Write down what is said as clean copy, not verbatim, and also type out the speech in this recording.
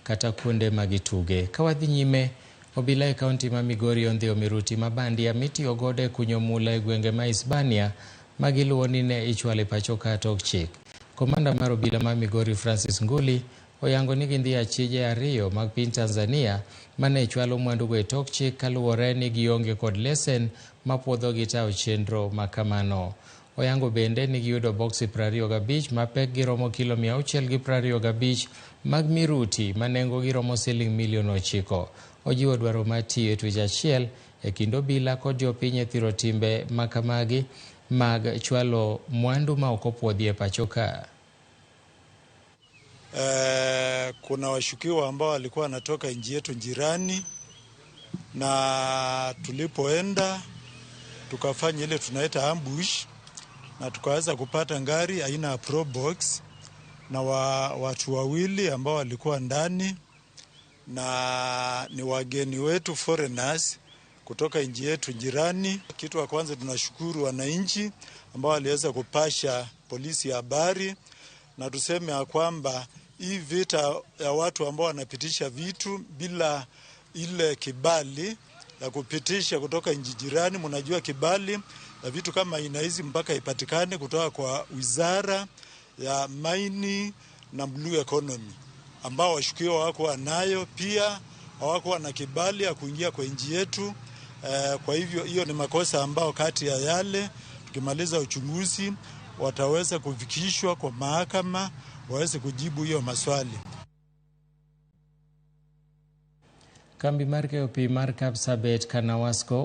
kata kuonde ma gituge. Ka wadhi nyime, obila e kaunti ma Migori ondhiyo miruti ma bandia mitiyo godo e kunyo mula e gwenge ma Hispania ma giluwo ni ne ichwalo e pacho ka tok chik. Komanda mar obila ma Migori Francis Nguli oyango ni gindhiyo achije ariyo mag piny Tanzania mane chwalo mwandugo e tok chik kaluwore ni gionge kod lesen mapuodhogi tayo chenro ma kamano. Oyango bende ni giyudo boksi 25 ma pekgi romo kilo 625 mag miruti ma nengogi romo siling milion 9. Ojiwo dwaro mar tiyo e twech achiel e kind obila kod jopiny e thiro timbe ma kamagi mag chwalo mwandu ma ok opuodhi e pacho ka. Kuna washukiwa ambao walikuwa wanatoka nchi yetu jirani, na tulipoenda tukafanya ile tunaita ambush na tukaweza kupata ngari aina ya Probox na watu wawili ambao walikuwa ndani na ni wageni wetu foreigners kutoka nchi yetu jirani. Kitu wa kwanza tunashukuru wananchi ambao waliweza kupasha polisi habari, na tuseme ya kwamba hii vita ya watu ambao wanapitisha vitu bila ile kibali ya kupitisha kutoka nchi jirani, mnajua kibali ya vitu kama aina hizi mpaka ipatikane kutoka kwa Wizara ya Maini na Blue Economy, ambao washukiwa hawakuwa nayo, pia hawakuwa na kibali ya kuingia kwa nchi yetu. Kwa hivyo hiyo ni makosa ambao kati ya yale tukimaliza uchunguzi wataweza kufikishwa kwa mahakama waweze kujibu hiyo maswali. Kambi mar keyo pi mar Kapsabet Kanawasco